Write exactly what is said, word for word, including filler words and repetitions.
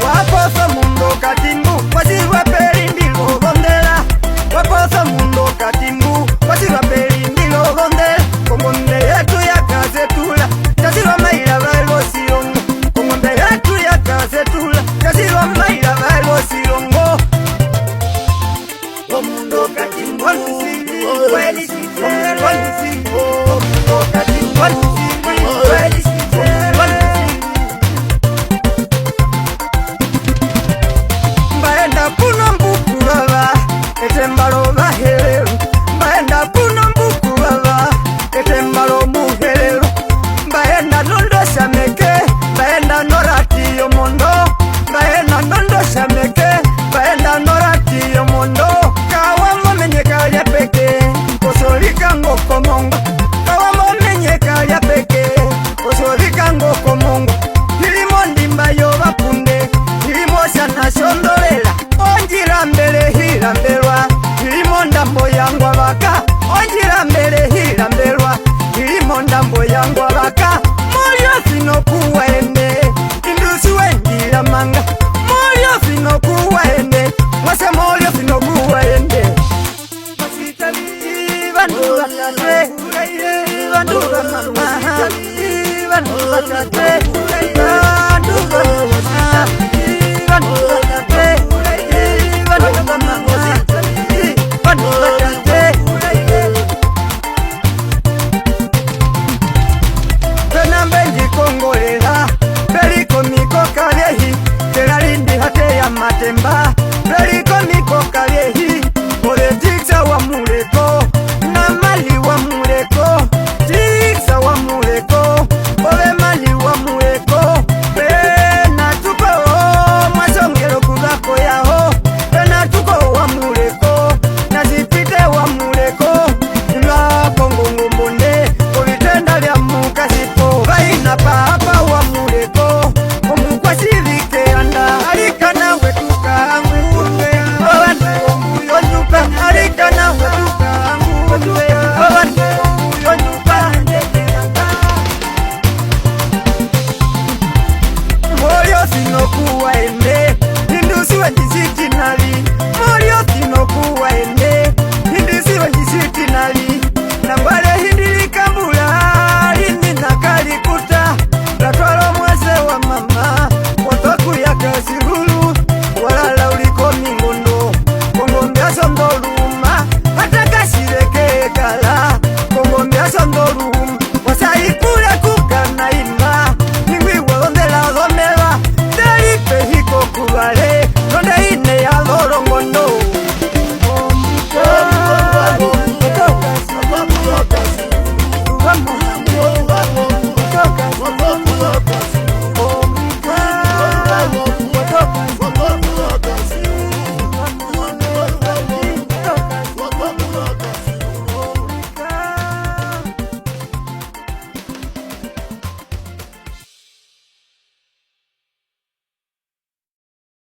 Wa posa omundu okatimbu, kwa tjirwa pe rimbi lovondela. Wa posa omundu okatimbu, kwa tjirwa pe rimbi lovondela. Kongombe yetu ya Kasetula, tja tjirwa maira vaerwa osilongo. Kongombe yetu ya Kasetula, tja tjirwa maira vaerwa osilongo. Omundu okatimbu, omundu okatimbu, omundu okatimbu. Mba enda puna mbuku vava, etemba rOvaherero. Mba enda puna mbuku vava, etemba rOmuherero. Mba enda nondo tjameke, mba enda norati yomondo. Mba enda nondo tjameke, mba enda norati yomondo. Kawa momenyeka ya peke, kosorikango komongwa. Kawa momenyeka ya peke, kosorikango komongwa. Hi ri mondimba yovapunde, hi ri motjana tjondorera. Ondjira mbere hi ramberwa, hi ri mondambo ya Ngwavaka. Ondjira mbere hi ramberwa, hi ri mondambo ya Ngwavaka. Moriosi nokuwa ende, indu tji we ndira manga. Moriosi nokuwa ende, mwase moriosi nokuwa ende. Vandu va tate, vandu va mama, vandu va tate, vandu va mama, vandu va tate, vandu va mama, vandu va tate. Pe na mbe ndji kongorera, pe ri komikoka vyehi, tera rindi hate ya matemba.